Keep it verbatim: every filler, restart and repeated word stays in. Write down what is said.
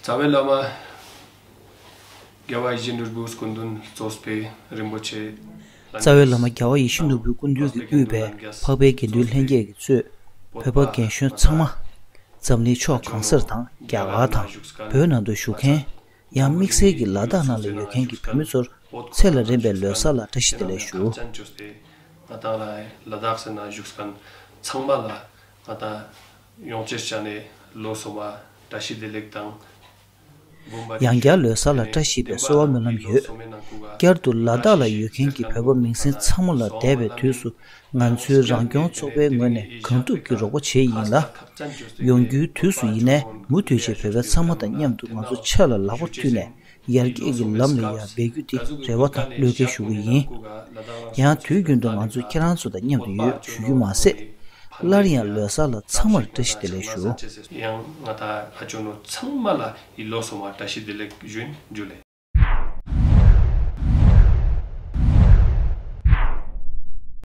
རྩ་བའི་བླ་མ་རྒྱལ་བ་ཡིད་བཞིན་ནོར་བུའི་སྐུ་མདུན་གཙོས་པའི་རིན་པོ་ཆེ། རྩ་བའི་བླ་མ་རྒྱལ་བ་ཡིད་བཞིན་ནོར་བུའི་སྐུ་མདུན་གྱིས་དབུས་པའི་འཕགས་པའི་དགེ་འདུན་ལྷན་རྒྱས་ཀྱིས་གཙོས་བོད་པ་རྒན་གཞོན་ཚང་མ། འཛམ་གླིང་ཕྱོགས་གང་སར་དང་རྒྱ་གར་དང་བོད་ནང་དུ་བཞུགས་མཁན། ཡང་དམིགས་བསལ་གྱིས་ལ་དྭགས་ནང་ལ་ཡོད་མཁན་གྱི་བོད་མི་ཚོར་ཚེ་ལ་རིང་བའི་ལོ་གསར་ལ་བཀྲ་ཤིས་བདེ་ལེགས་ཞུ། ང་དང་ལ་ལ་དྭགས་ཟེར་ན་བཞུགས་མཁན་ཚང་མ་ལ་ང་དང་ཡོངས་ཆེ་བྱས་ནས་ལོ་སོ་མ་བཀྲ་ཤིས་བདེ་ལེགས་དང་། ཡང་བསྐྱར་ལོ་གསར་ལ་བཀྲ་ཤིས་པའི་གསོལ་བ་སྨོན་ལམ་ཡོད། བསྐྱར་དུ་ལ་དྭགས་ལ་ཡོད་མཁན་གྱི་བོད་པ་མིང་སྲིང་ཚང་མ་ལ་འདས་པའི་དུས་སུ་ང་ཚོའི་རང་སྐྱོང་ཚོགས་པའི་ངོས་ནས་གང་ཐུབ་ཀྱིས་རོགས་པ་བྱས་ཡིན་ལ། ཡོང་རྒྱུའི་དུས་སུ་ཡིན་ནའི་མུ་མཐུད་བྱས་བོད་པ་ཚང་མ་དང་མཉམ་དུ་ང་ཚོ་ཕྱག་ལ་ལག་པ་མཐུད་ནས་ཡར་རྒྱས་ཀྱི་ལམ་ལ་ཡར་འབད་རྒྱུ་དེ་རེ་བ་དང་བློས་འགེལ་ཞུ་གི་ཡིན། ཡང་དུས་རྒྱུན་དུ་ང་ཚོ་ཁྱེད་རང་ཚོ་དང་མཉམ་དུ་ཡོད་ཞུ་རྒྱུ་མ་ཟད། སླར་ཡང་ལོ་གསར་ལ་ཚང་མར་བཀྲ་ཤིས་བདེ་ལེགས་ཞུ། ཡང་ང་དང་ཨ་ཅོ་ནོ་ཚང་མ་ལ་ཡི་ལོ་སོ་མ་བཀྲ་ཤིས་བདེ་ལེགས་ཞུ་ཡིན། ཇུ་ལེ།